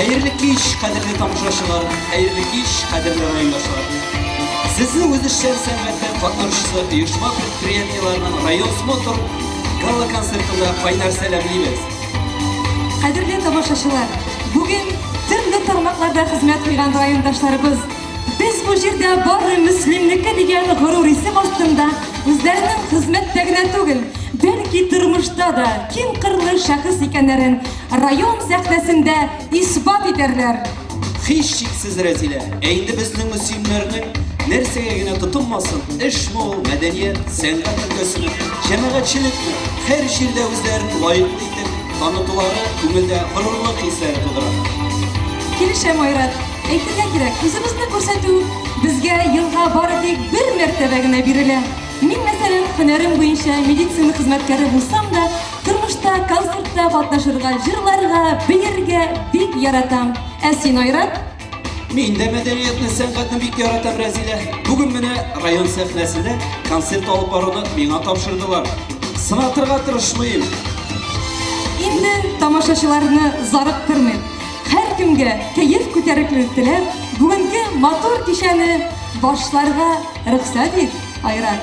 Хәерле кич, кадерле тамашачылар, хәерле кич, кадерле райондашлар. Сезне үзешчән сәнгатьтә катнашучы оешма предприятиеләренең район смотр гала-концертында кайнар сәламлибез. Кадерле тамашачылар, бүген төрле тармакларда хезмәт куйган райондашларыбыз Без бу җирдә бары Мөслимнеке дигән горур исем астында үзләренең хезмәттә генә түгел, бәлки тормышта да киң кырлы шәхес икәннәрен район сәхнәсендә исбат итәрләр. Һичшиксез, Рәзилә, ә инде безнең мөслимнәрнең нәрсәгә генә тотынмасын, эшме ул, мәдәният, сәнгать өлкәсеме, җәмәгатьчелекме, һәр җирдә үзләрен лаеклы итеп танытулары күңелдә горурлык хисләре тудыра. Килешәм, Айрат. Әйтергә кирәк, үзебезне күрсәтү безгә елга бары тик бер мәртәбә генә бирелә. Мин, мәсәлән, һөнәрем буенча медицина хезмәткәре булсам да, тормышта концертта катнашырга, җырларга, биергә бик яратам. Ә син, Айрат? Мин дә мәдәниятне, сәнгатьне бик яратам, Рәзилә. Бүген менә район сәхнәсендә концерт алып баруны миңа тапшырдылар. Сынатырга тырышмыйм. Инде тамашачыларны зарыктырмыйк. Һәркемгә кәеф күтәрерлек теләп, бүгенге матур кичәне башларга рөхсәт ит, Айрат.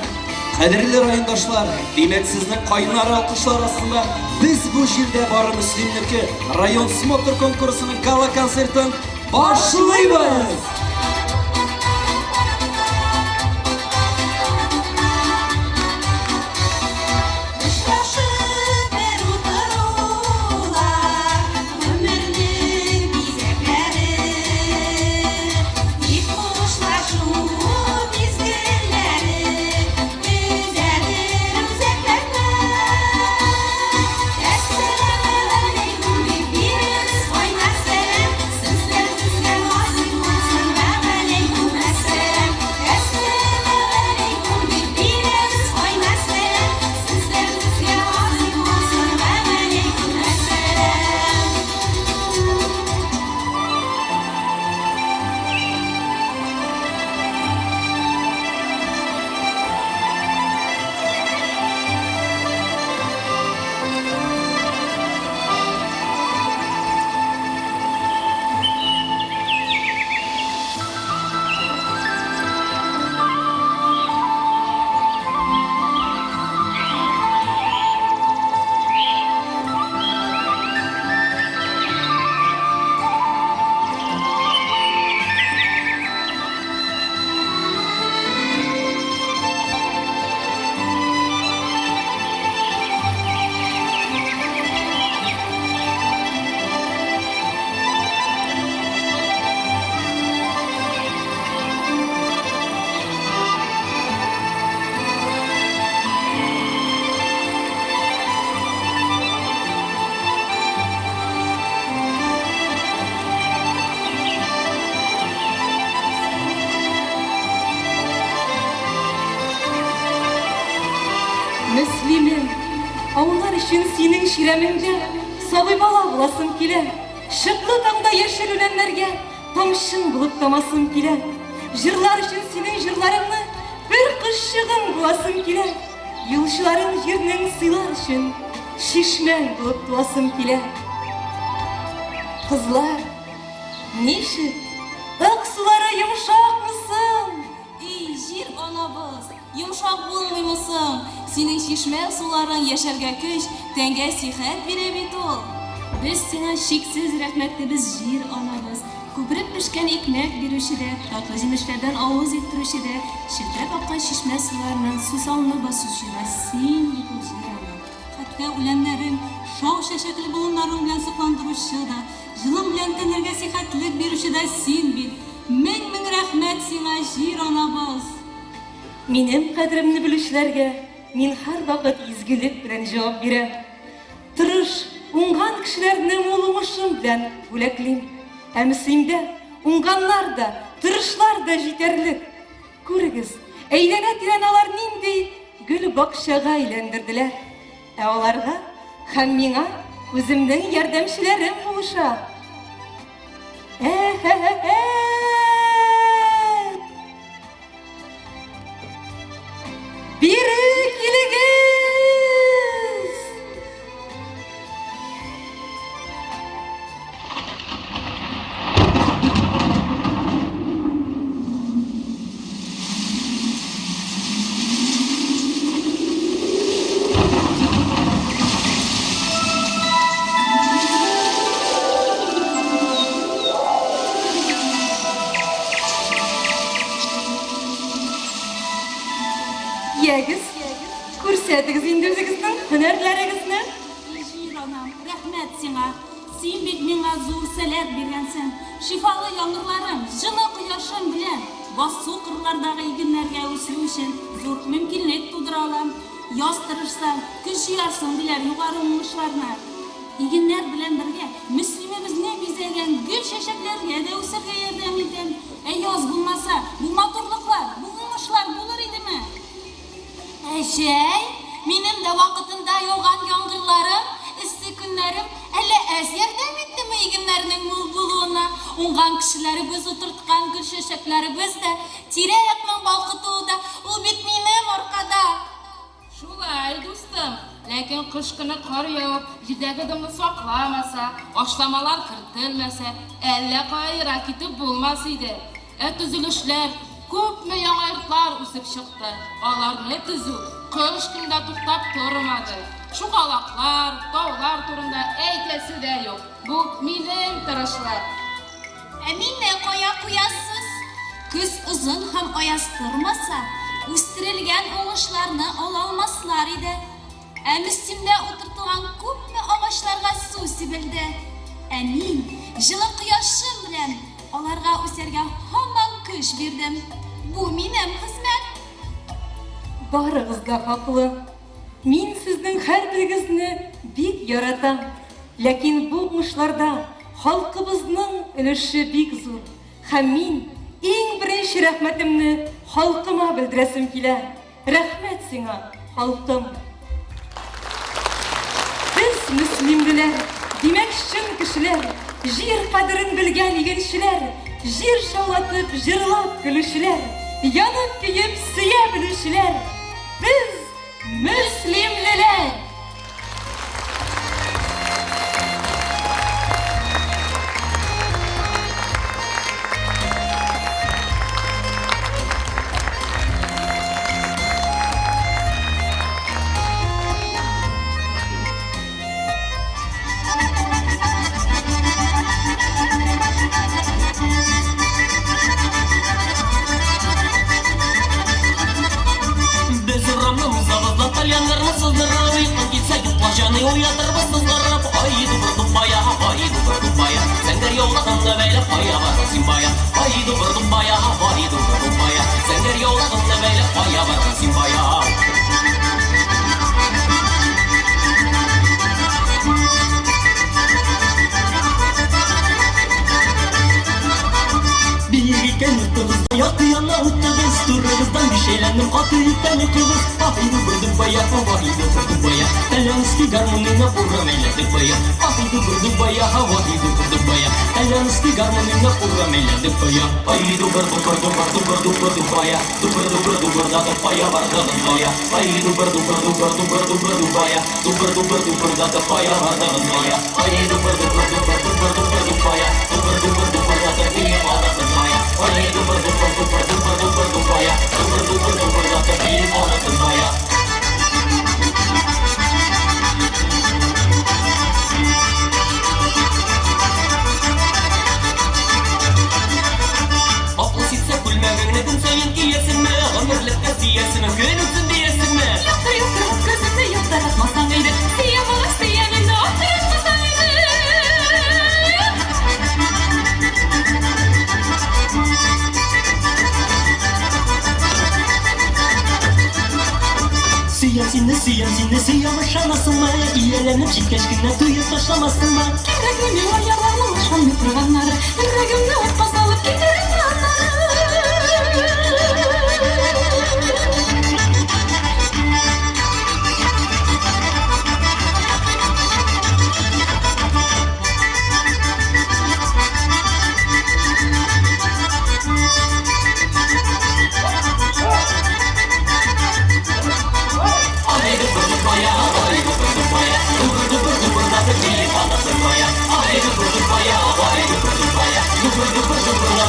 Кадерле райондашлар, димәк, сезнең кайнар алкышлар астында без бу җирдә бары Мөслимнеке район смотр конкурсының гала-концертын башлыйбыз! Очрашып бер утырулар, Гомернең бизәкләре. Тик хушлашу мизгелләре Өзәдер үзәкләрне. Әссәламегаләйкүм дип бирәбез кайнар сәлам, Сүзләр безгә насыйп булсын, вәгаләйкүм әссәлам. Әссәламегаләйкүм дип бирәбез кайнар сәлам, Сүзләр безгә насыйп булсын, вәгаләйкүм әссәлам. Мөслимем, аңлар өчен синең чирәмеңдә сабый бала буласым килә. Чыклы таңда яшел үләннәргә тамчың булып тамасым килә. Җырлар өчен синең җырларыңны бер кошчыгың буласым килә. Юлчыларың җирнең сыйлар өчен чишмәң булып туасым килә. Кызлар, ничек? Ык сулары йомшакмы соң? И, җир анабыз, йомшак булмыймы соң? Синең чишмә суларың яшәргә көч, тәнгә сихәт бирә бит ул. Без сиңа чиксез рәхмәтлебез, җир анабыз. Күпереп пешкән икмәк бирүче дә, татлы җимешләрдән авыз иттерүче дә, челтерәп аккан чишмә суларының сусауны басучы да син бит ул, җир ана. Хәтфә үләннәрең, шау чәчәкле болыннарың белән сокландыручы да, җылың белән тәннәргә сихәтлек бирүче дә син бит. Мең-мең рәхмәт сиңа, җир анабыз! Минем кадеремне белүчеләргә мин һәрвакыт изгелек белән җавап бирәм. Тырыш, уңган кешеләрне мул уңышым белән бүләклим. Ә Мөслимдә уңганнар да, тырышлар да җитәрлек. Күрегез, әйләнә-тирәне алар нинди гөл бакчага әйләндерделәр. Ә аларга һәм миңа үземнең ярдәмчеләрем булыша. Ә-һә-һә-һә! Бире килегез! рәхмәтләрегезне? Җир анам, рәхмәт сиңа. Син бит миңа зур сәләт биргәнсең. Шифалы яңгырларың, җылы кояшың белән басу-кырлардагы игеннәргә үсү өчен зур мөмкинлек тудыра алам. Яз тырышсаң, көз җыярсың, диләр югары уңышларны. Игеннәр белән бергә Мөслимебезне бизәгән гөл-чәчәкләргә дә үсәргә ярдәм итәм. Ә яз булмаса, бу матурлыклар, бу уңышлар булыр идеме? Ә җәй? Минем дә вакытында яуган яңгырларым, эссе көннәрем әллә әз ярдәм иттеме игеннәрнең мул булуына? Уңган кешеләребез утырткан гөл-чәчәкләребез дә, тирә-якның балкытуы да ул бит минем аркада! Шулай, дустым, ләкин кыш көне кар явып, җирдәге дымны сакламаса, ашламалар кертелмәсә, әллә кая ерак китеп булмас иде. Ә төзелешләр, күпме яңа йортлар үсеп чыкты, аларны төзү кыш көне дә туктап тормады. Шугалаклар, таулар турында әйтәсе дә юк, бу минем тырышлык. Ә мине кая куясыз? Көз озын һәм аяз тормаса, үстерелгән уңышларны ала алмаслар иде. Ә Мөслимдә утыртылган күпме агачларга су сибелде. Ә мин, җылы кояшым белән, аларга үсәргә һаман көч бирдем. Бу минем хезмәт. Барыгыз да хаклы. Мин сезнең һәрберегезне бик яратам. Ләкин бу уңышларда халкыбызның өлеше бик зур. Һәм мин иң беренче рәхмәтемне халкыма белдерәсем килә. Рәхмәт сиңа, халкым! Без, мөслимлеләр, димәк, чын кешеләр, җир кадерен белгән игенчеләр, җир шаулатып, җырлап көлүчеләр, янып-көеп сөя белүчеләр, без, мөслимлеләр! Без урамны узабыз да тальяннарны сыздырып, йокың килсә йокла җаный, уятырбыз сызгырып. Ай дубыр дубая, ай дубыр дубая, зәңгәр яулыгыңны бәйләп кая барасың син бая? Ай дубыр дубая, ай дубыр дубая, зәңгәр яулыгыңны бәйләп кая барасың син бая? Биек икән йортыгыз да, якты яна утыгыз, турыгыздан биш әйләндем, каты икән йокыгыз. Ай дубыр дубая, ай дубыр дубая, итальянский гармунына урам әйләдек бая. Ай дубыр дубая, ай дубыр дубая, итальянский гармунына урам әйләдек бая. Ай дубыр дубыр дубыр дубыр дубыр дубая, дубыр дубыр дубыр да кая бардыгыз бая? Ай дубыр дубыр дубыр дубыр дубыр дубая, дубыр дубыр дубыр да кая бардыгыз бая? Ай дубыр дубыр дубыр дубыр дубыр дубая, дубыр дубыр дубыр да биеп аласыз бая. Ай дубыр дубыр дубыр дубыр дубыр дубая, дубыр дубыр дубыр да биеп аласыз бая. Аклы ситсә күлмәгеңне көн саен киясеңме? Гомерлеккә сөясеңме? Көн үтсен диясеңме? Яктыр, яктырып, көзеңне яктыратмасаң иде. Сөям алай, сөям инде, аптыратмасаң иде. Сөям сине, сөям сине, сөям ышанасыңмы? Ияләнеп җиткәч кенә туеп ташламассыңмы? Кирәкми миңа ярларның ышанмый торганнары. Йөрәгемне утка салып китерәм аннары. Ай дубыр дубая, ай дубыр дубая, дубыр дубыр дубыр да биеп аласың бая. Ай дубыр дубая, ай дубыр дубая, дубыр дубыр дубыр да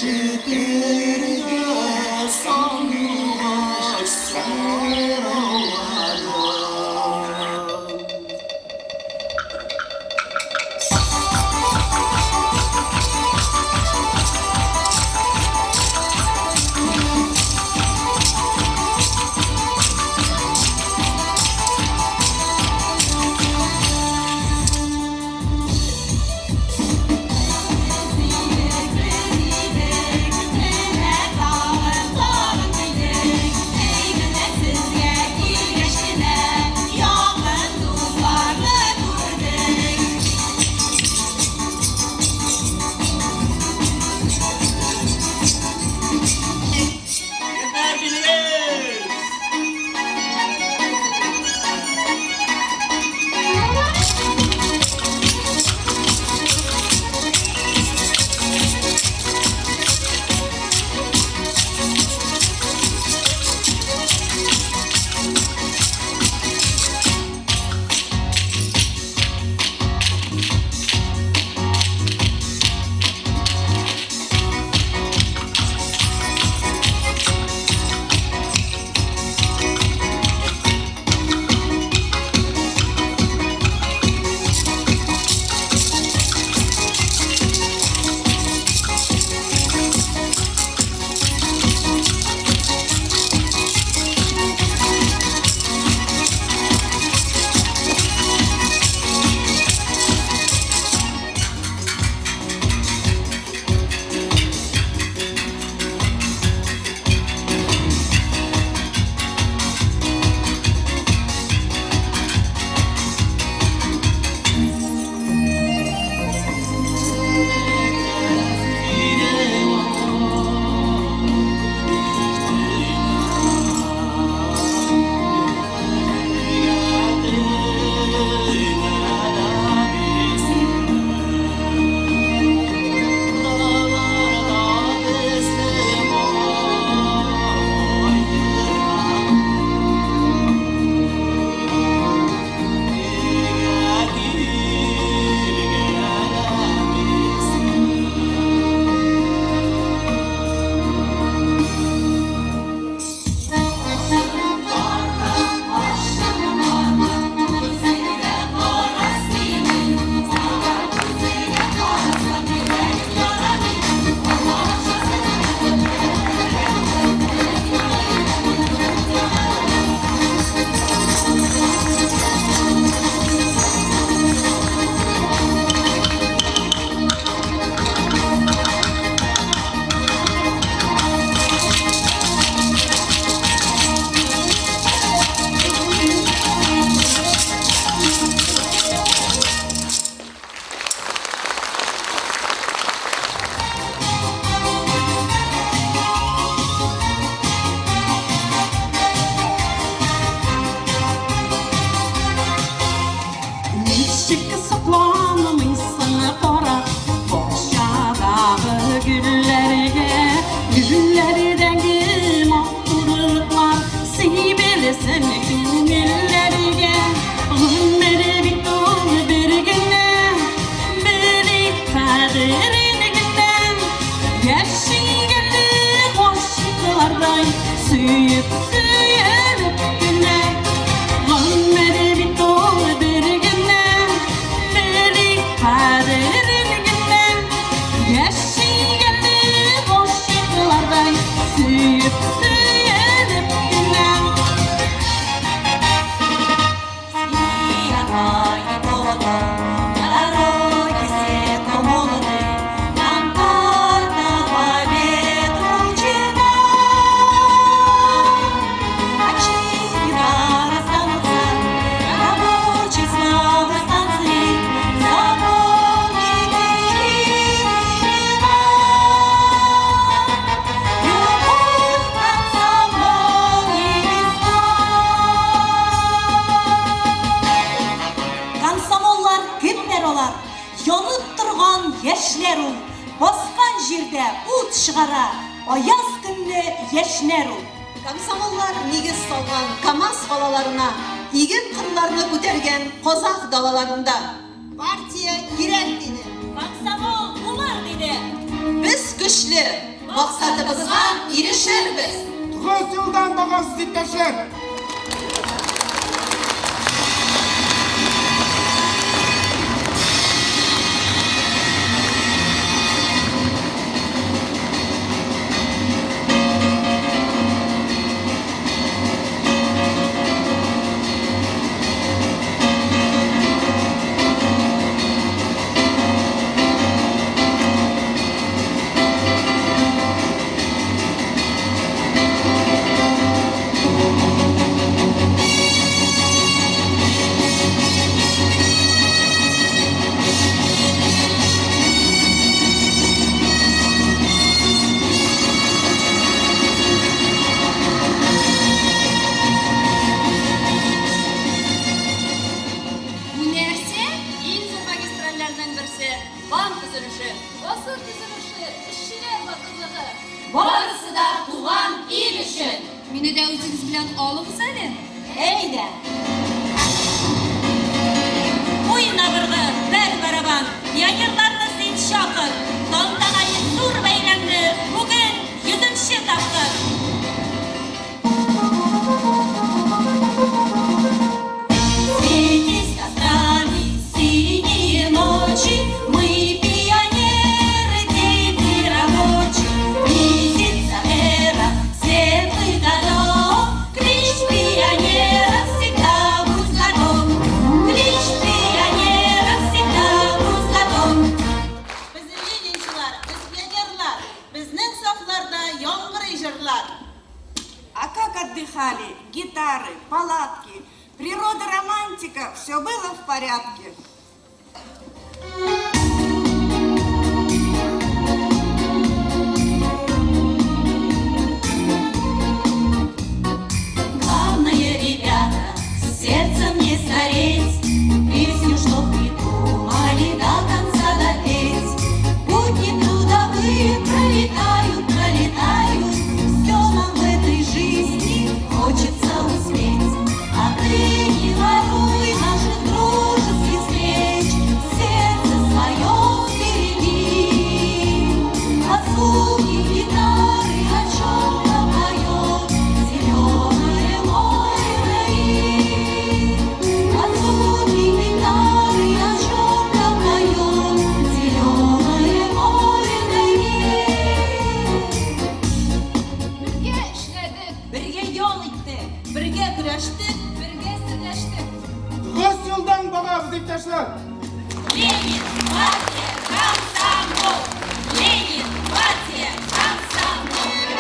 Ишетергә сандугач сайрауларын. Ничек сокланмыйсың кара бакчадагы гөлләргә, гөлләрдәге матурлыклар сибелсен күңелләргә. Гомер бит ул бер генә, белик кадерен генә. Яшиң әле гашыйклардай, сөеп сөелеп кенә. Гомер бит ул бер генә, белик кадерен генә. Яшиң әле гашыйклардай, сөеп сөелеп кенә. Комсомоллар кемнәр алар? Янып торган яшьләр ул. Баскан җирдә ут чыгара, аяз көнне яшьнәр ул. Комсомоллар нигез салган КАМАЗ калаларына, иген кырларны күтәргән казах далаларында. Партия кирәк диде. Комсомол булыр диде. Без көчле. Максатыбызга ирешербез! Дөрес юлдан барасыз, иптәшләр! Бу нәрсә? Иң зур магистральләрнең берсе, банк төзелеше, гасыр төзелеше, эшчеләр батырлыгы. Барысы да туган ил өчен! Мине дә үзегез белән алыгыз әле. Әйдә! Уйна быргы, бәр барабан, пионерларны син чакыр. Тантаналы зур бәйрәмне бүген йөзенче тапкыр. Светись кострами синие ночи, Мы пионеры, дети рабочих. Близится эра светлых годов, Клич пионеров всегда будь готов. Клич пионеров всегда будь готов. Без ленинчылар, без пионерлар, безнең сафларда яңгырый җырлар. А как отдыхали? Гитары, палатки, природа, романтика, все было в порядке. Главное, ребята, сердцем не стареть, Песню, что придумали, до конца допеть. Будни трудовые пролетают, пролетают, Все нам в этой жизни хочется успеть. А ты не воруй наших дружеских встреч, Сердце свое береги. От звуки гитары о чем-то поет Зеленое море вдали. От звуки гитары о чем-то поет Зеленое море вдали. Бергә эшләдек, Бергә ял иттек, Бергә көрәштек, бергә серләштек. Дөрес юлдан барабыз, иптәшләр! Ленин, партия, комсомол! Ленин, партия, комсомол!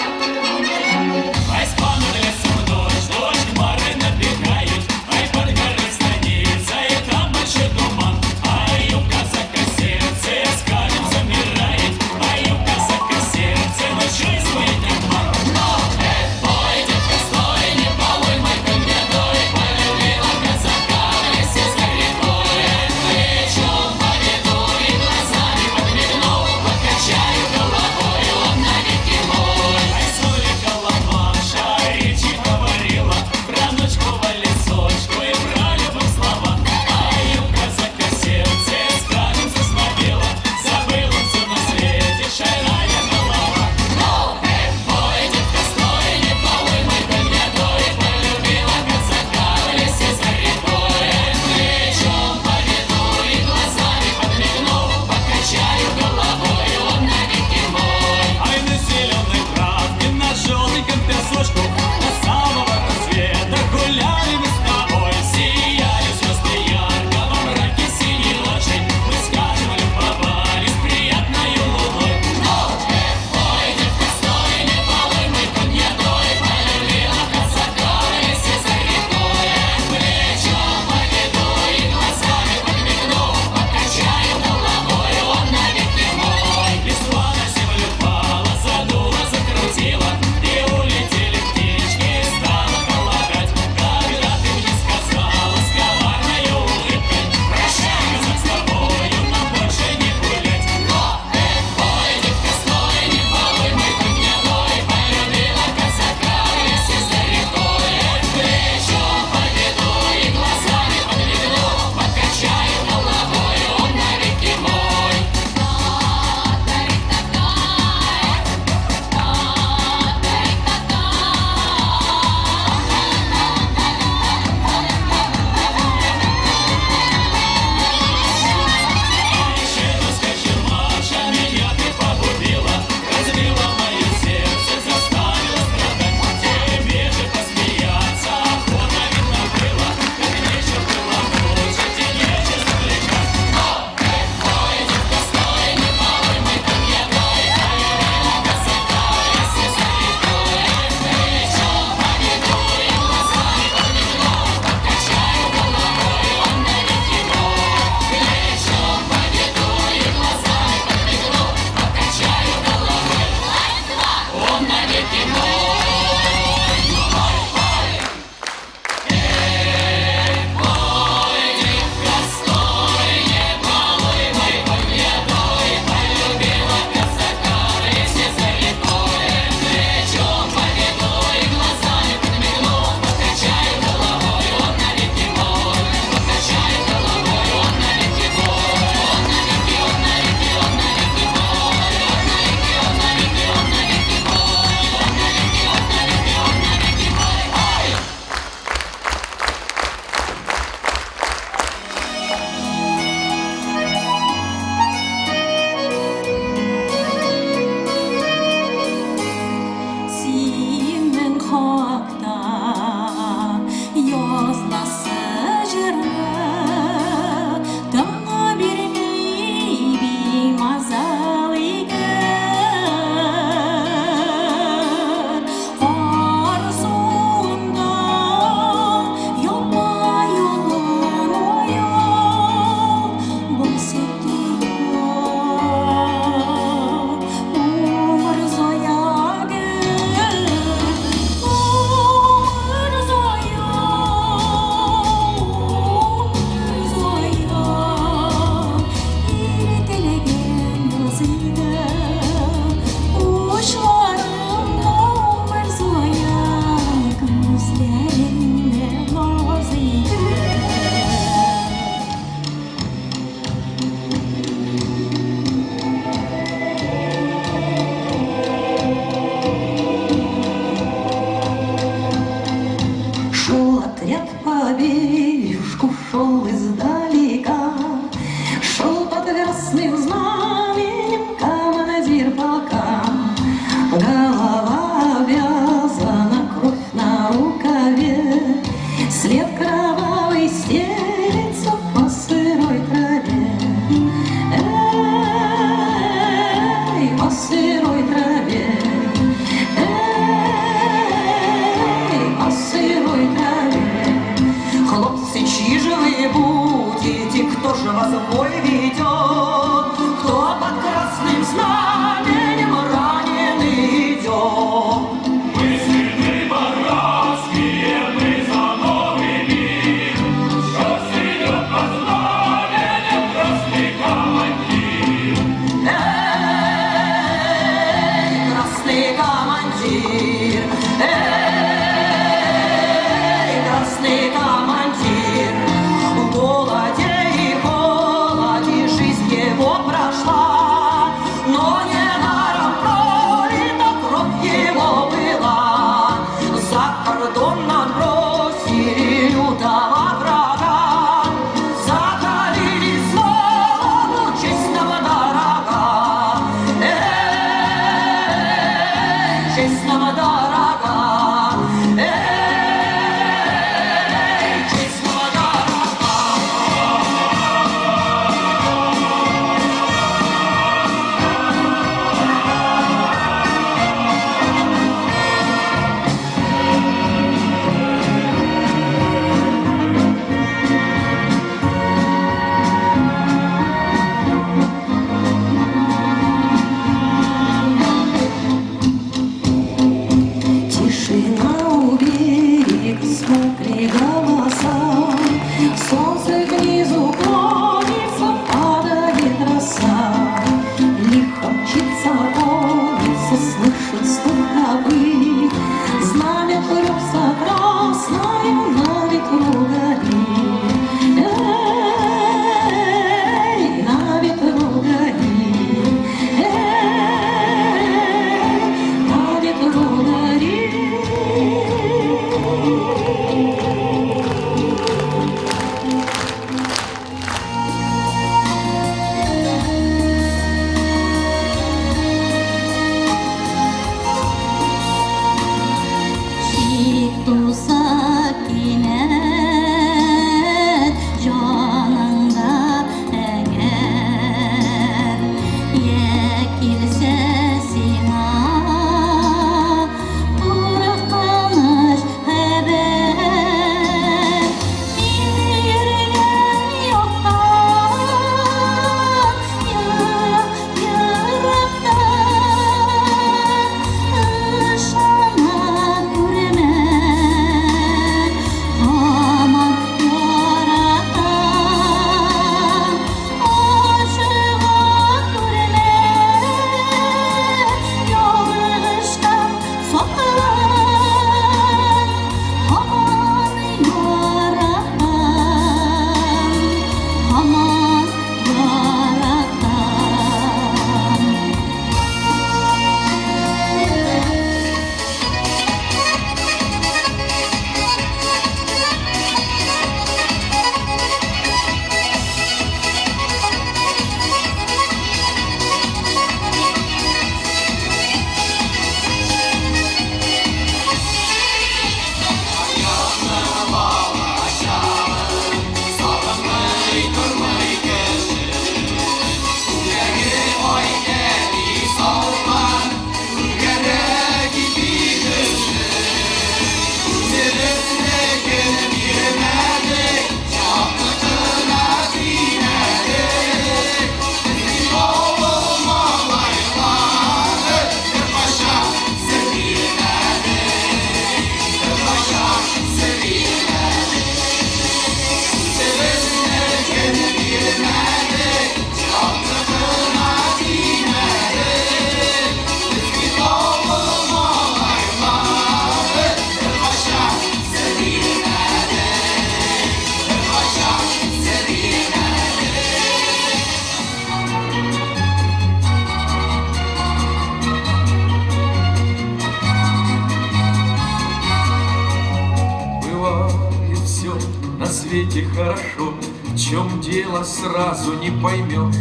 свете хорошо, в чем дело сразу не поймешь.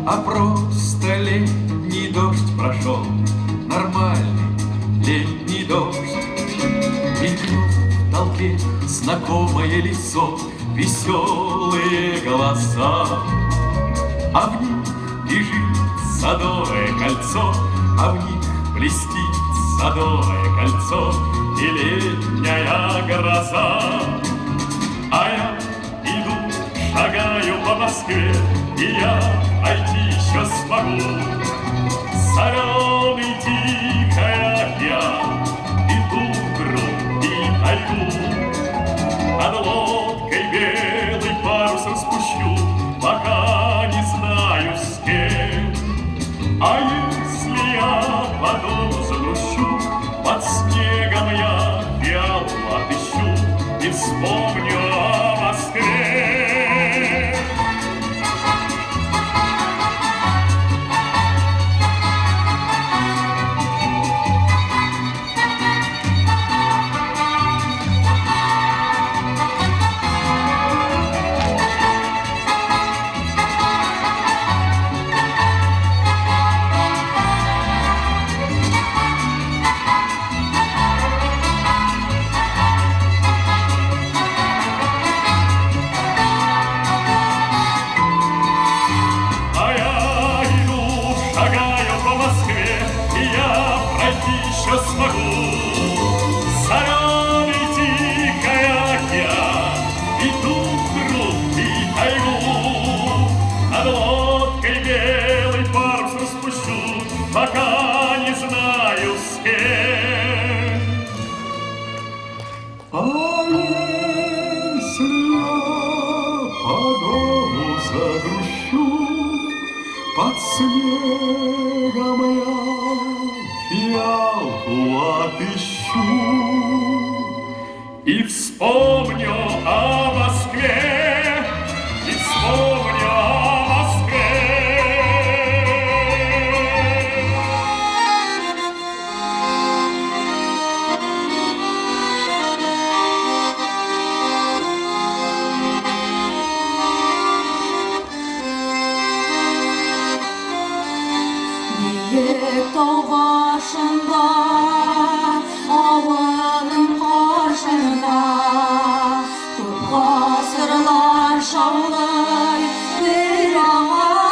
А просто летний дождь прошел, нормальный летний дождь. Мелькнет в толпе знакомое лицо, веселые голоса. А в них лежит садовое кольцо, а в них блестит садовое кольцо и летняя гроза. А я иду, шагаю по Москве, и я пойти еще смогу. Соленый тихий океан, и тундру, и тайгу. Над лодкой белый парус распущу, пока не знаю с кем. А если я по дому загрущу, под снегом я фиалку отыщу и вспомню о Москве. А я иду, шагаю по Москве, и я пройти еще смогу. Соленый тихий океан, и тундру, и тайгу. Над лодкой белый парус распущу, пока не знаю с кем. А если я по дому загрущу, под снегом я фиалку отыщу и вспомню о Москве, и вспомню о Москве. Биек тау башында, авылым каршында, күп гасырлар шаулый бер агач.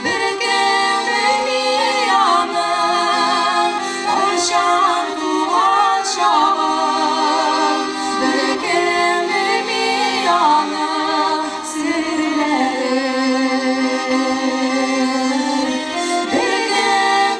Беркем белми аның кайчан туган чагын, беркем белми аның серләрен. Беркем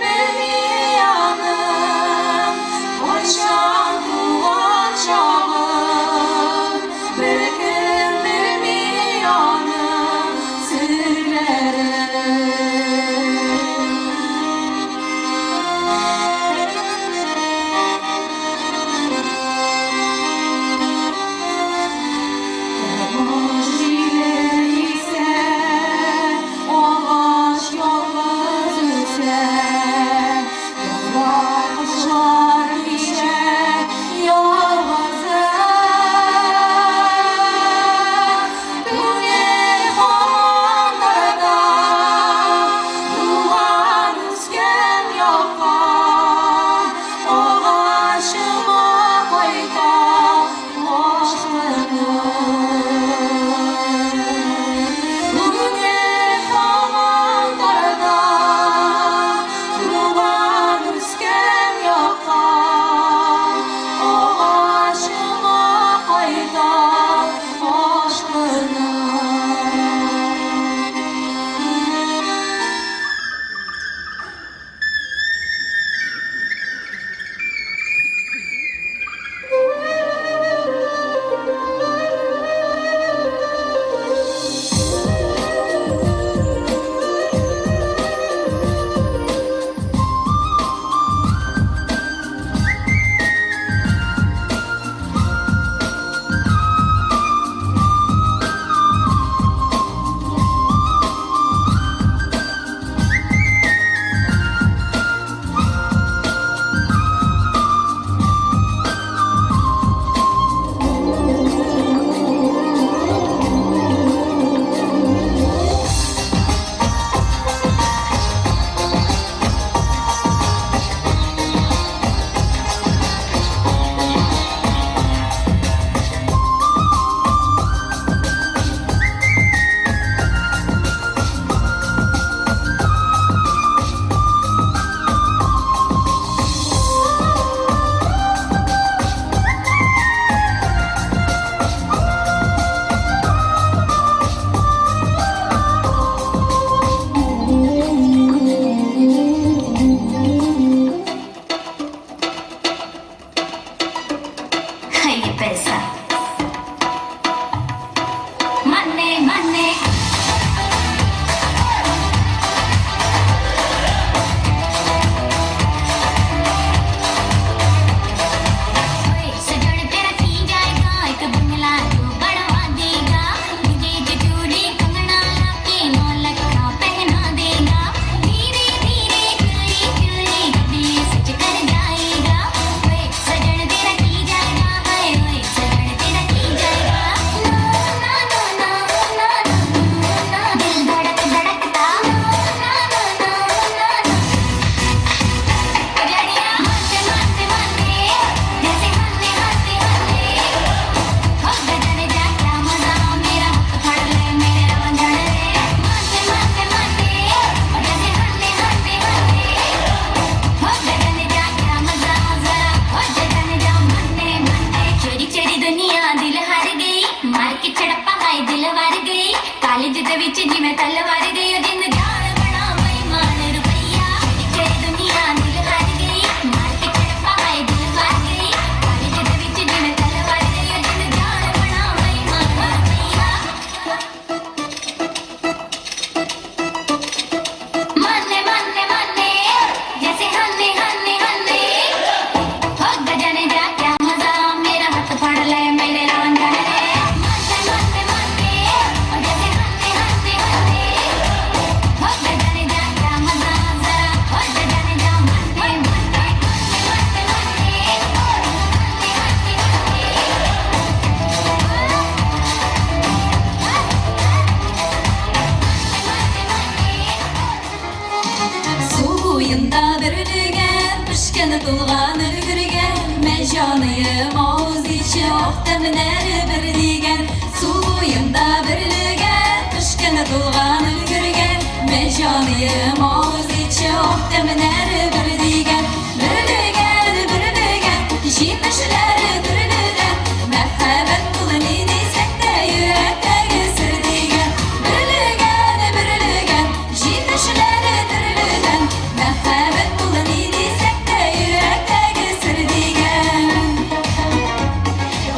берлегән, пешкән, тулган, өлгергән. Мә җаныем, авыз итче, ак тәмнәре бер дигән. Су буенда берлегән, пешкән, тулган, өлгергән. Мә җаныем, авыз итче, ак тәмнәре бер дигән. Берлегән, берлегән, җимешләре төрледән. Мәхәббәт тулы ни дисәк тә, йөрәктәге сер дигән. Берлегән, берлегән, җимешләре төрледән. Мәхәббәт тулы ни дисәк тә, йөрәктәге сер дигән.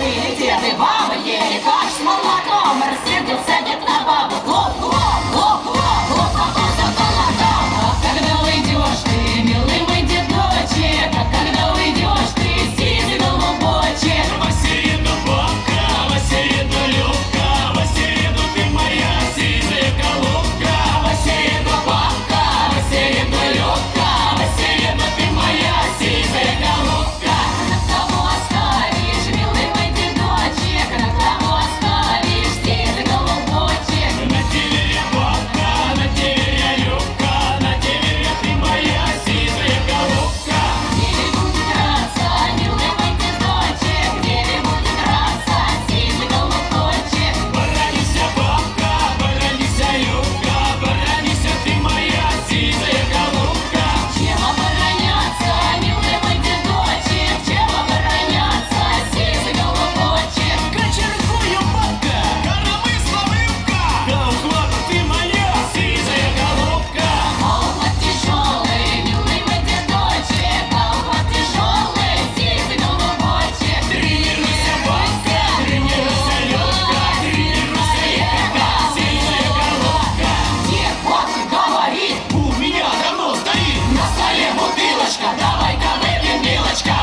Были деды, бабы ели каш с молоком, рассердился дед на бабу. Хлоп, хлоп, хлоп, хлоп, хлоп, кокоса молоком. А когда уйдешь ты, милый мой дедочек, а когда уйдешь ты, сизый голубочек. Василина бабка, Василина Любка, Василина ты моя сизая голубка. Василина бабка, Василина Любка, Василина ты моя сизая голубка. На кого оставишь, милый мой дедочек, на кого оставишь, сизый голубочек? На тебе я бабка, на тебе я Любка, на тебе я ты моя сизая голубка. Где будет драться, милый мой дедочек, где будет драться, сизый голубочек? Боронися, бабка, боронися, Любка, боронися ты моя сизая голубка. Чем обороняться, милый мой дедочек, чем обороняться, сизый голубочек? Кочергую, бабка, коромысла вывка, да ухвата ты моя сизая голубка. А ухват тяжелый, милый мой дедочек, а ухват тяжелый, сизый голубочек. Тренируйся, бабка, тренируйся, Любка, тренируйся, Любка, сизая голубка. Дед вот говорит, У меня давно стоит на столе бутылочка, давай-ка выпьем, милочка.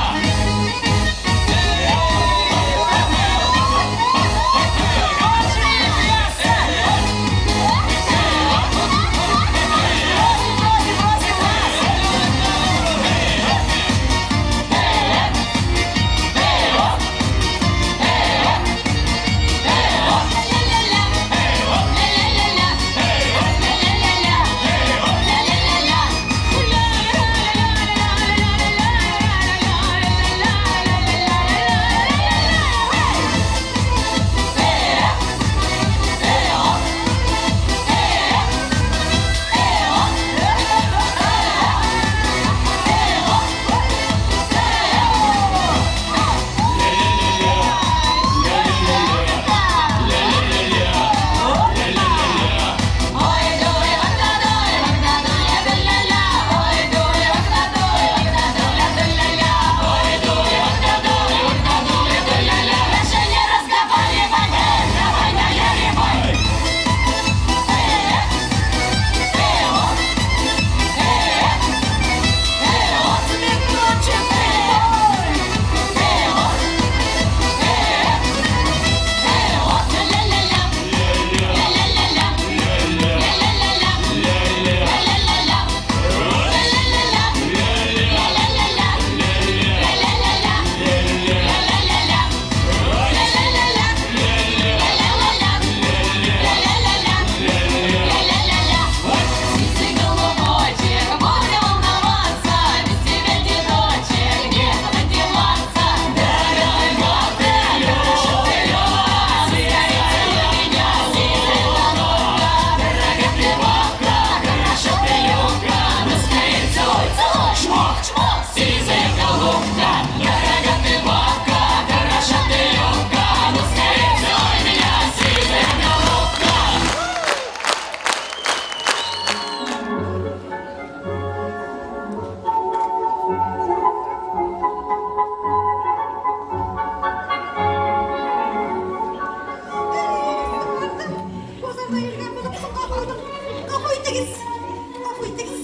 Даже не разговаривай, давай наяривай. Сизый голубочек, будем волноваться, без тебя, дедочек, некуда деваться. Дорогой бабка, хорошо ты, Лёва, целуй меня, сизая голубка. Дорогая ты бабка, хорошо ты, Любка, ну скорее целуй, целуй, чмок, чмок, сизая голубка. Дорогая ты бабка, хорошо ты, Любка, ну скорее целуй меня, сизая голубка. Базарда йөргән булып соңга калдым. Гафу итегез. Гафу итегез.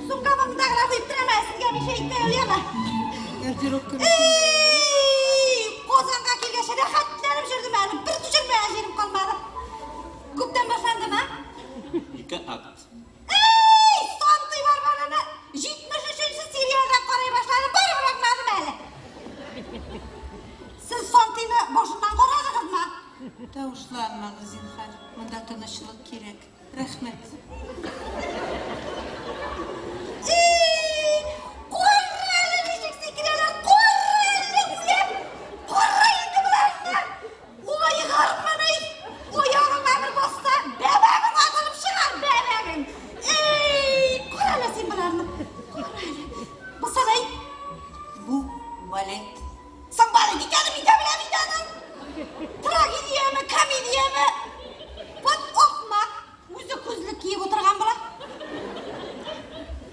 Сумкамны монда гына куеп торам, ә сезгә мешать итмәй уйлама. Эй, Казанга килгәч рәхәтләнеп йөрдем әле. Бер төшермәгән җирем калмады. Күптән башландымы? Ике акт. Эй, Сантый Барбараны 73 сериядән карый башладым, барыбер аңладым әле. Сез Сантыйны башыннан карадыгызмы? Тавышланмагыз, зинһар. Монда тынычлык кирәк. Рәхмәт. Эй,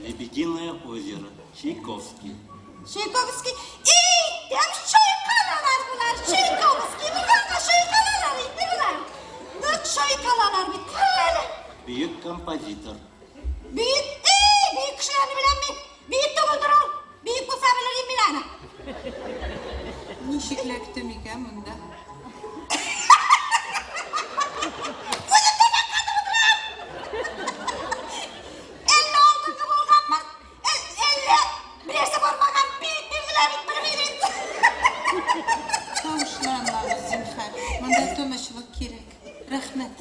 Лебединое озеро, Чайковский. Чайковский. Әйтәм, чайкалалар болар. Чайковский булганга чайкалалар инде болар. Нык чайкалалар бит. Кара әле. Бөек композитор. Бөек, эй, бөек кешеләрне беләм мин. Бөек түгелдер ул. Бөек булса белер идем мин аны. Ничек эләктем икән монда? Әллә алдынгы булганмын, әллә берәрсе бармаган бөек бирделәр бит, белмим инде. Тавышланмагыз, зинһар. Монда тынычлык кирәк. Рәхмәт.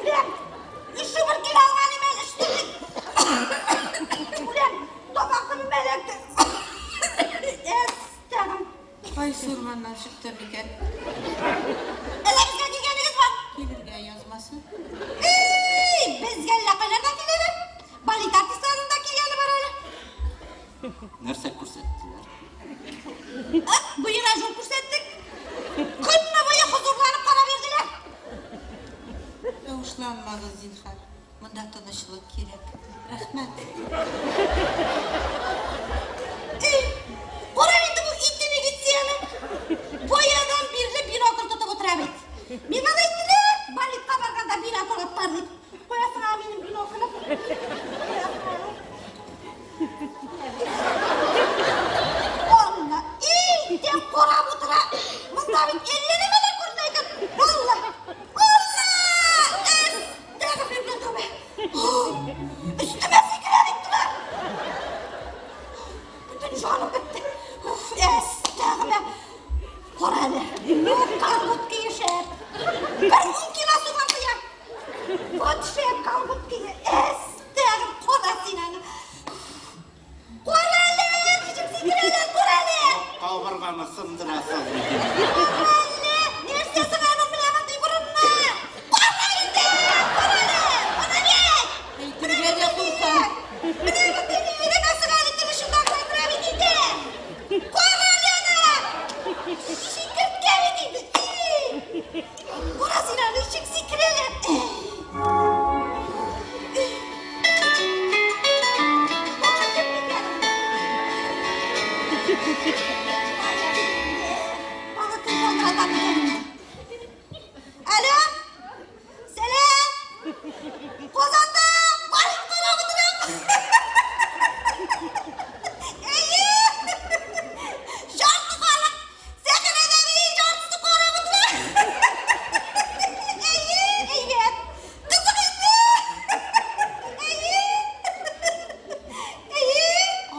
Үләм! Өч бер килә алган имән, өч Үләм! Тамак төбемә эләкте. Әстәгым. Кайсы урманнан чыктым икән? Әллә безгә килгәнегез бар? Килергә язмасын. Эй, безгә әллә кайлардан киләләр. Балет артистларының да килгәне бар әле. Нәрсә күрсәттеләр? Буена жол күрсәттек. Көнне буе хозурланып карап йөрделәр. Тавышланмагыз, зинһар. Монда тынычлык кирәк. Рәхмәт. Эй, кара инде бу интеллигенцияне. Баядан бирле бинокль тотып утыра бит. Миңа да әйттеләр, балетка барганда бинокль алып бар дип. Куясың аңа минем биноклем. Куясың аны. Алла, эй, тем карап утыра. Монда бит әллә нәмәләр күренә икән. Алла, Алла! Әстәгъфирулла, тәүбә. Өстемә сикерә бит болар. Бөтен җаным бетте. Уф, әстәгъмә. Кара әле. Ну, колготки шәп. Бер ун кило суган куя. Вот шәп колготки. Әстәгъ, кара син аны. Кара әле, ничек сикерәләр, кара әле. Кабырганы сындырасыз бит. Кара әле, нәрсә соң аның менә мондый борынны? Кара инде, кара әле, ана бит. Әйтергә дә куркам. Менә мондый нәмә соң әле теле шунда гына тора бит инде. Кара әле аны. Чикерткә бит инде. Эй! Кара син аны, ничек сикерәләр. Тагы кем шалтырата микән инде? Алло? Сәлам! Казанда балет карап утырам. Әйе! Жарты халык сәхнәдә бит, жартысы карап утыра. Әйе, әйбәт. Кызык инде. Әйе. Әйе.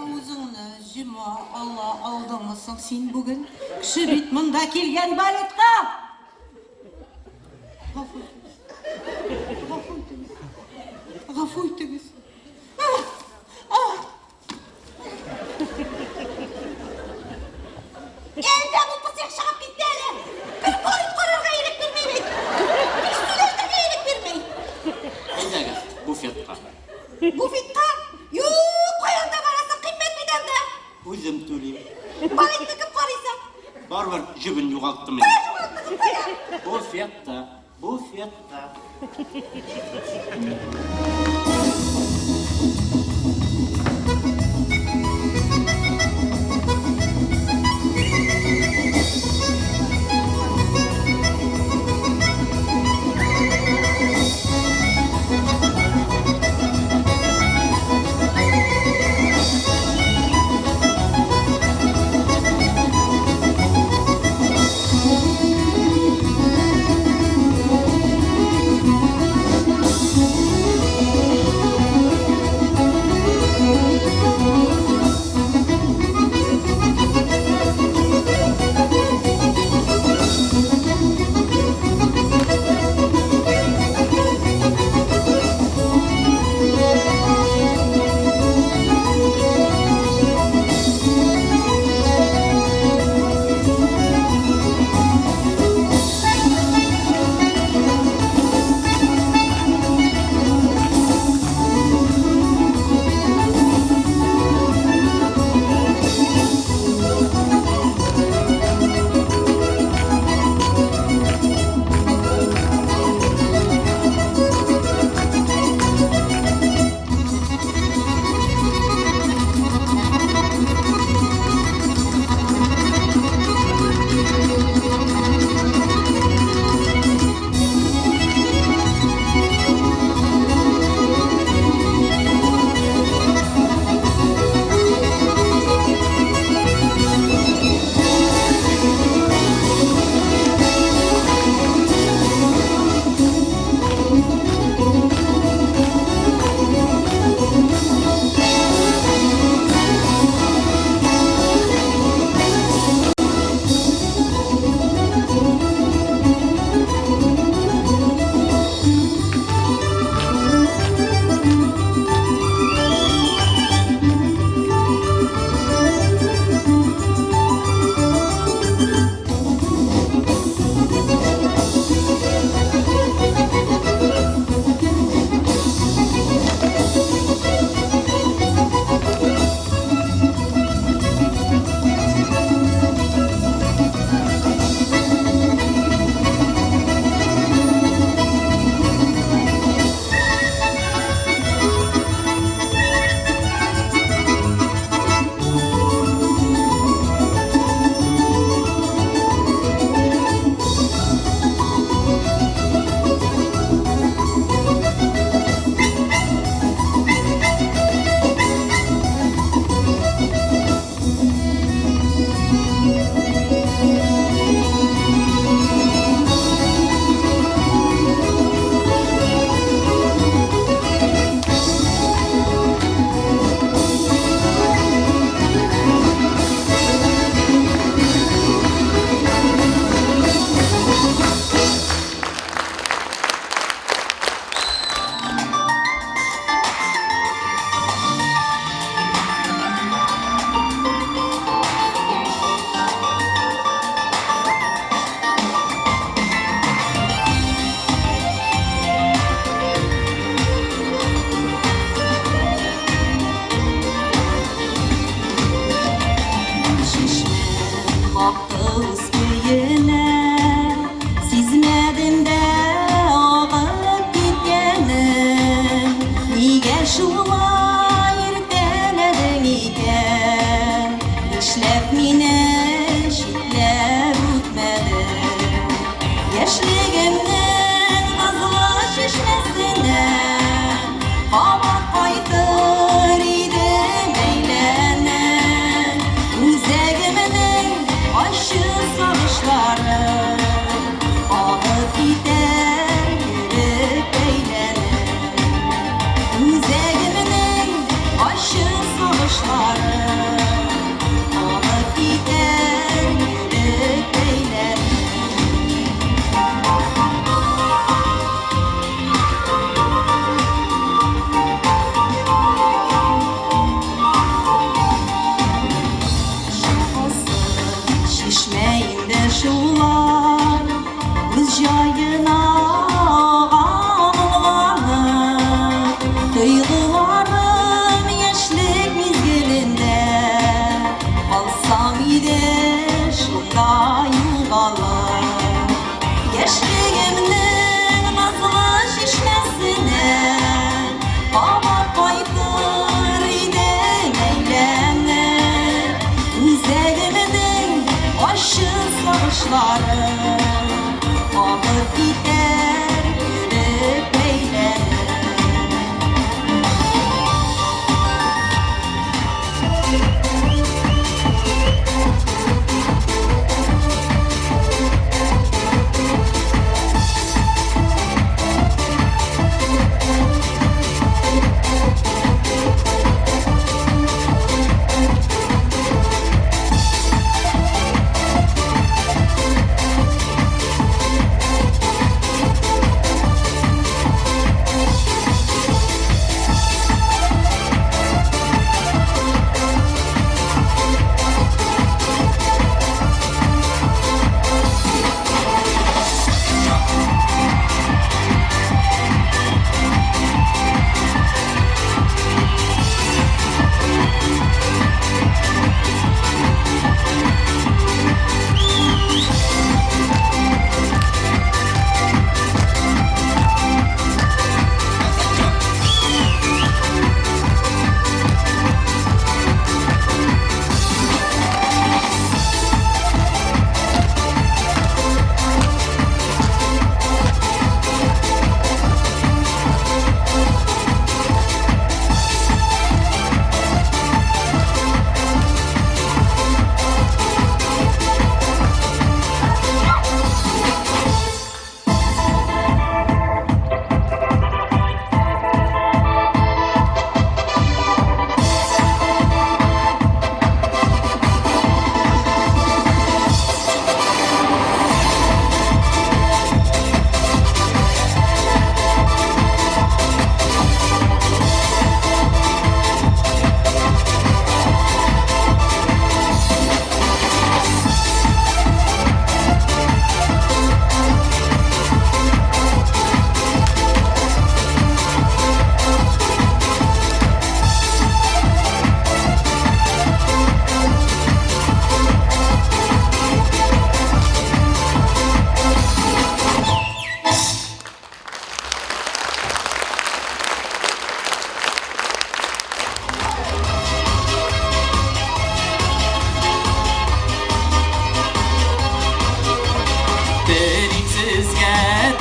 Авызыңны җома ала алдыңмы соң син бүген? Кеше бит монда килгән балетка! Гафу итегез. Гафу итегез. Гафу итегез. А! А! Әллә бу пысык чыгып китте әле. Бер балет карарга ирек бирми бит. Бер сүз әйтергә ирек бирми. Әйдәгез, буфетка. Буфетка? Юк, каян да барасың, кыйммәт бит анда. Үзем түлим. Балетны кем карыйсың? Барыбер җебен югалттым инде. Югалттыгыз кая? Буфетта, буфетта. Thank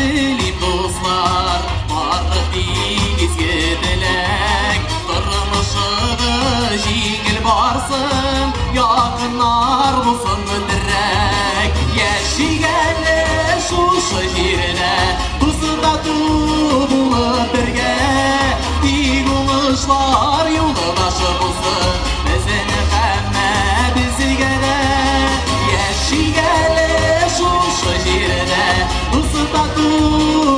телим, дуслар, бары тик изге теләк. Тормышыгыз җиңел барсын, якыннар булсын терәк. Яшик әле шушы җирдә, дус тату булып бергә. Тик уңышлар юлдашы булсын безнең һәммәбезгә дә. Яшик әле шушы җирдә, дус тату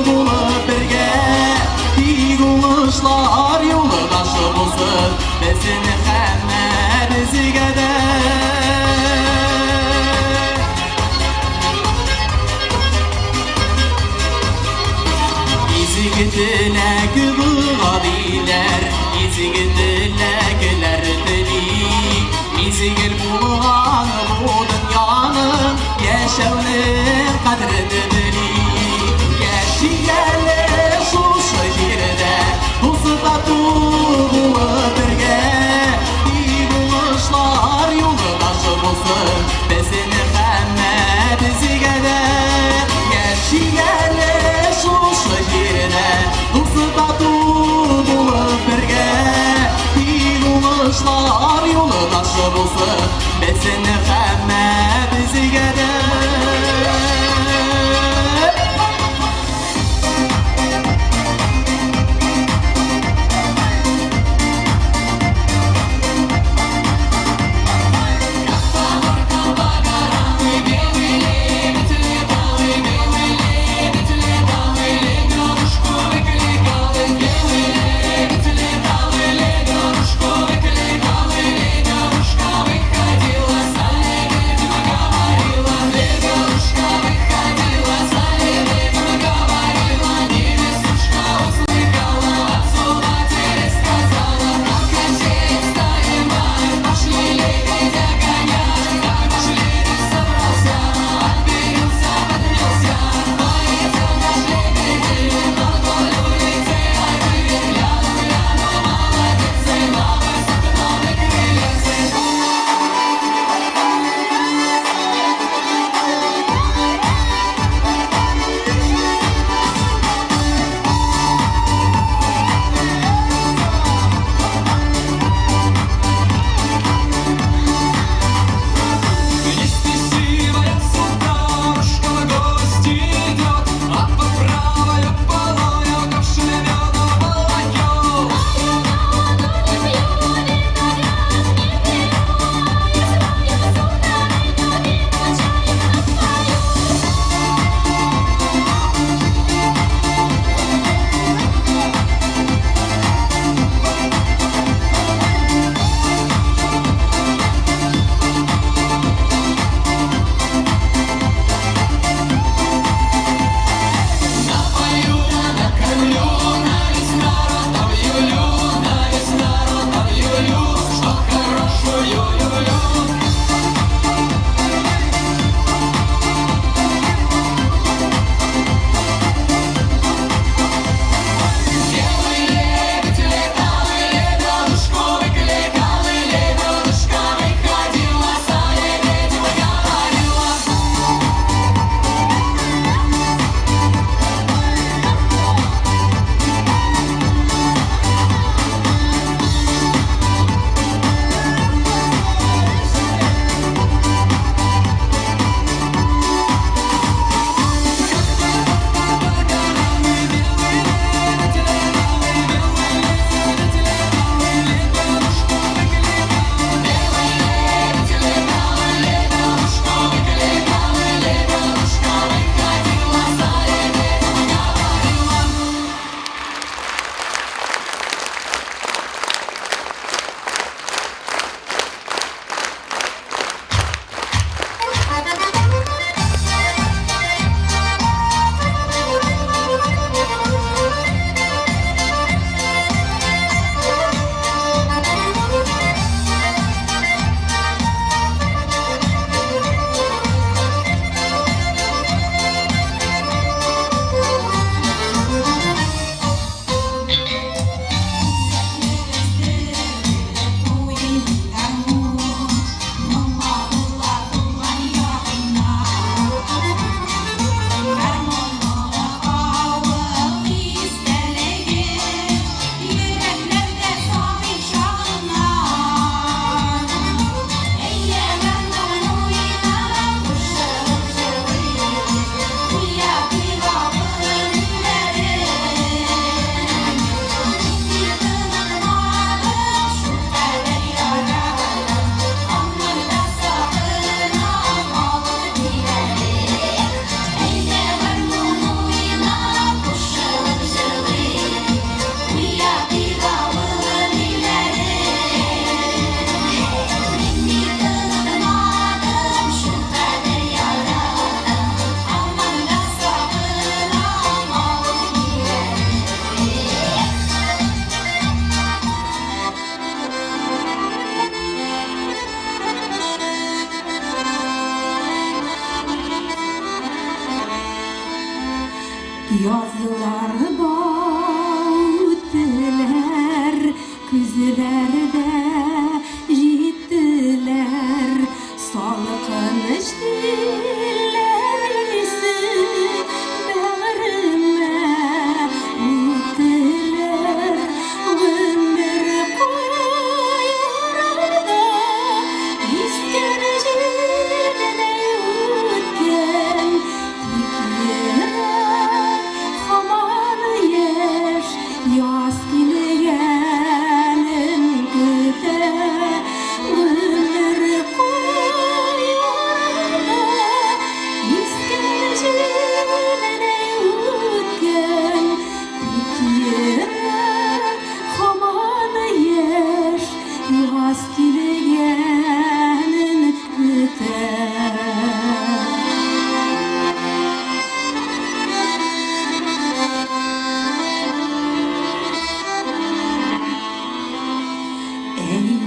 булып бергә. Тик уңышлар юлдашы булсын безнең һәммәбезгә дә. Изге теләк гадиләр, изге теләкләр тели. Мизгел булган бу дөньяның яшәүнең кадерен бели. Яшик әле шушы җирдә, дус тату булып бергә. Тик уңышлар юлдашы булсын безнең һәммәбезгә дә. Яшик әле шушы җирдә, дус тату булып бергә. Тик уңышлар юлдашы булсын безнең һәммәбезгә дә. Лебедушка выкликала, лебедушка выходила,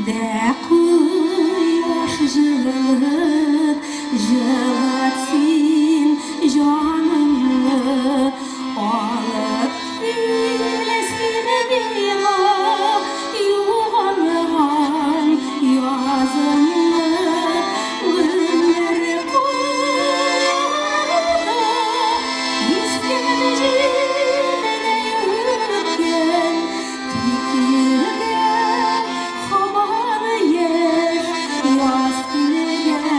Синдә кояш җылыт, җылыт син җанымны. Алып кил син миңа югалган язымны. Гөлләр куагында искән җилдәй үпкән. Тик йөрәк һаман яшь, яз килгән.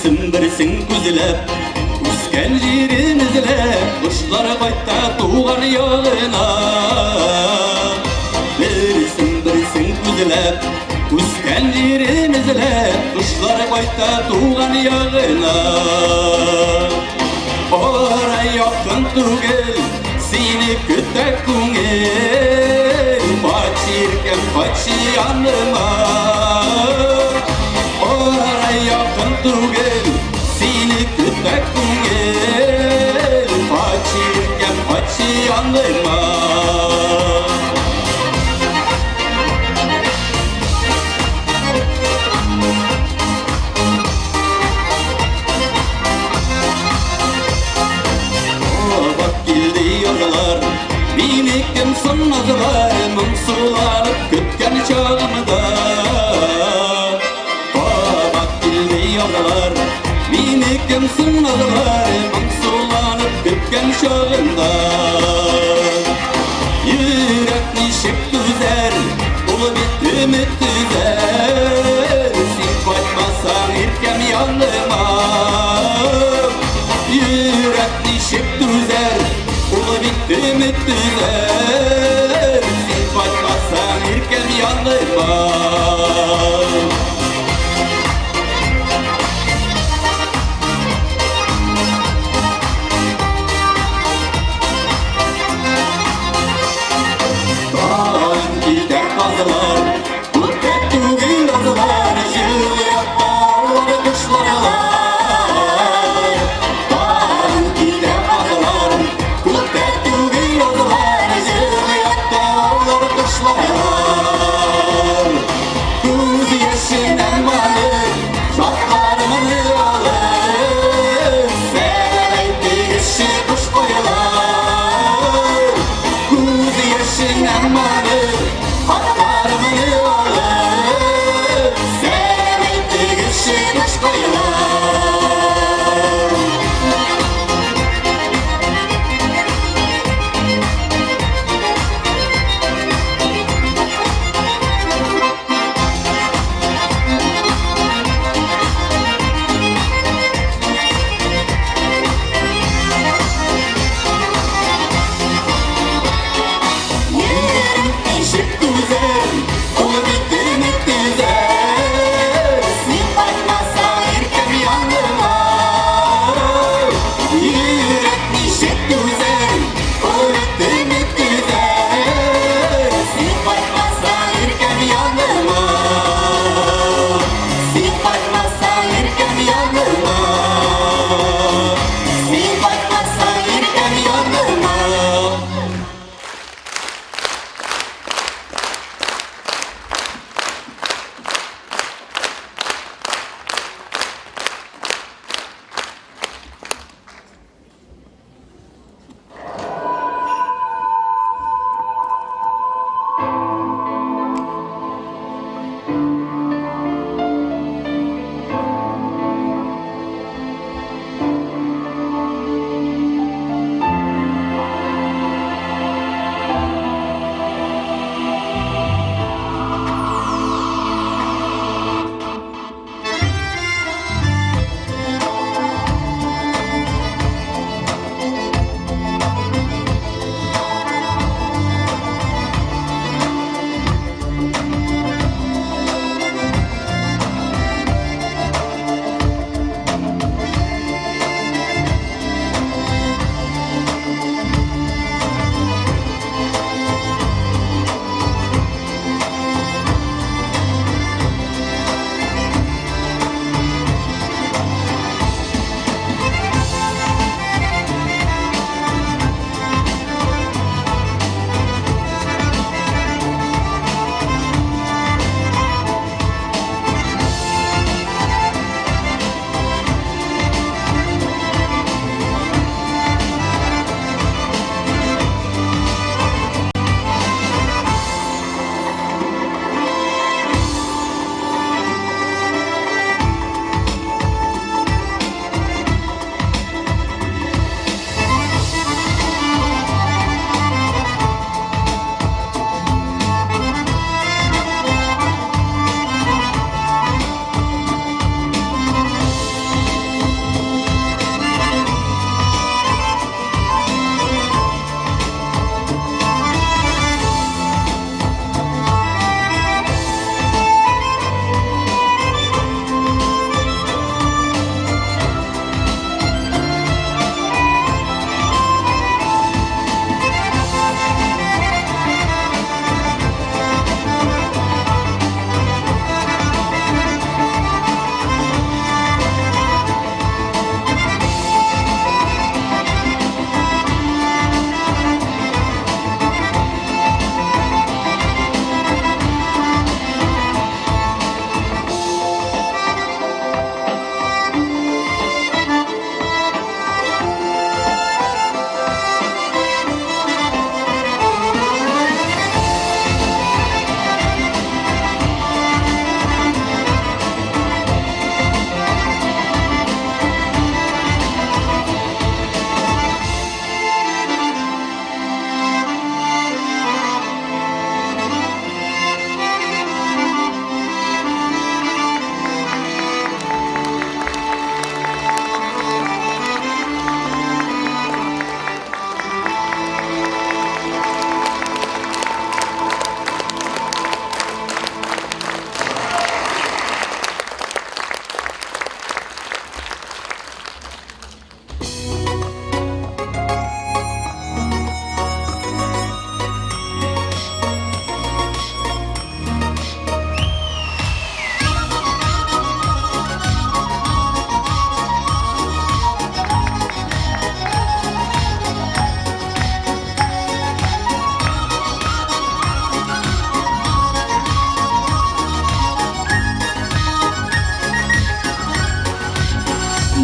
Берсен берсен күзләп, үскән җирен эзләп, кошлар кайта туган ягына. Берсен берсен күзләп, үскән җирен эзләп, кошлар кайта туган ягына. Ара якын түгел, сине көтә күңел. Кайт, иркәм, кайт яныма. Ара якын түгел, сине көтә күңел. Кайт, иркәм, кайт яныма. Кабат килде язлар, мине кем соң назлар, моңсуланып көткән чагымда. Кабат килде язлар, мине кем соң назлар, моңсуланып көткән чагымда. Йөрәк ничек түзәр, ул бит өмет өзәр. Син кайтмасаң, иркәм, яныма. Йөрәк ничек түзәр, ул бит өмет өзәр. Син кайтмасаң, иркәм, яныма. Тагын китә казлар, күптә түгел азлар, җылы якка кошлар. Тагын китә казлар, күптә түгел азлар, җылы якка кошлар. Күз яшенә манып, шатларымны алып, сәлам әйтегезче кошкайлар. Күз яшенә манып, хатларымны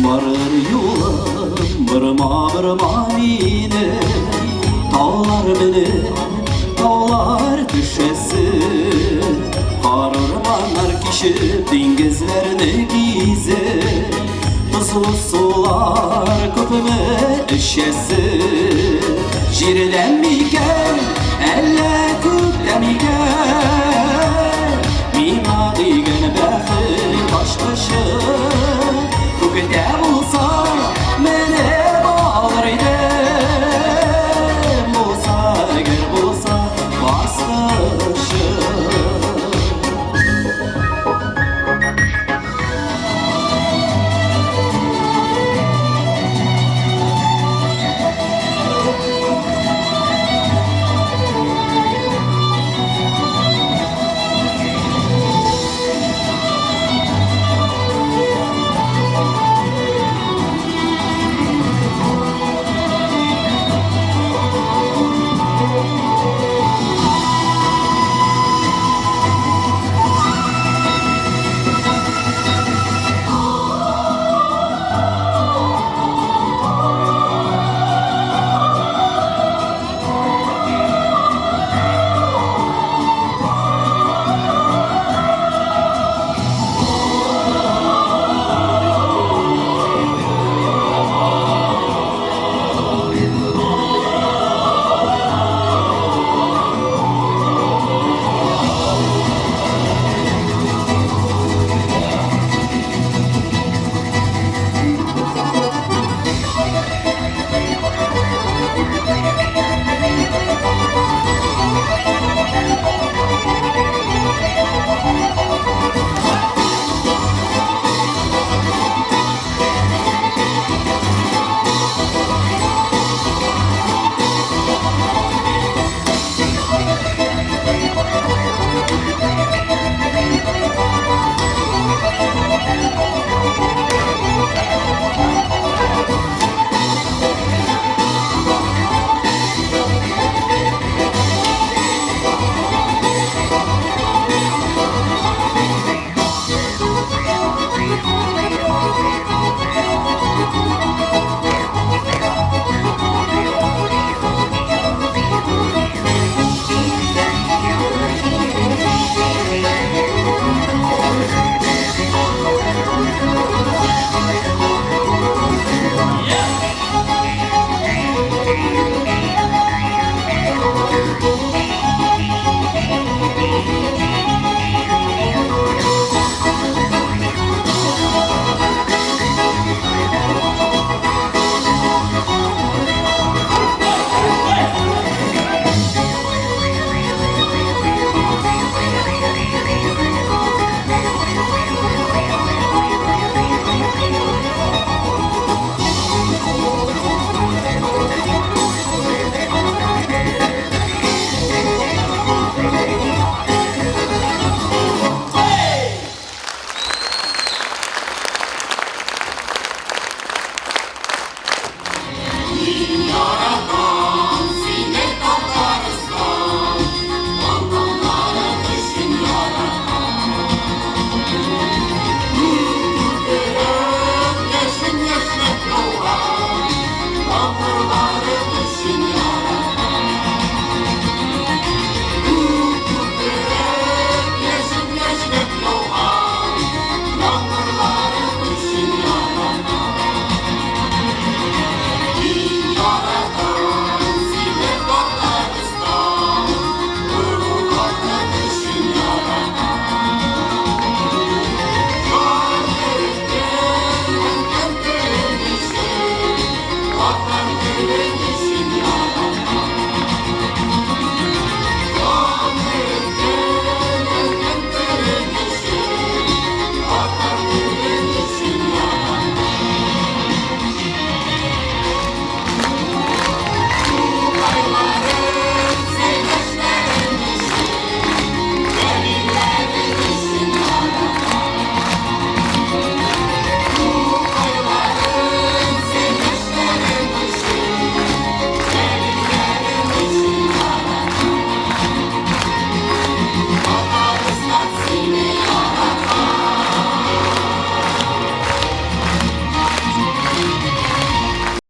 Барыр юлым борма-борма минем, Таулар менеп, таулар төшәсе. Кар урманнар кичеп, диңгезләрне гизеп, Тозлы сулар күпме эчәсе. Җирдән микән, әллә күктән микән?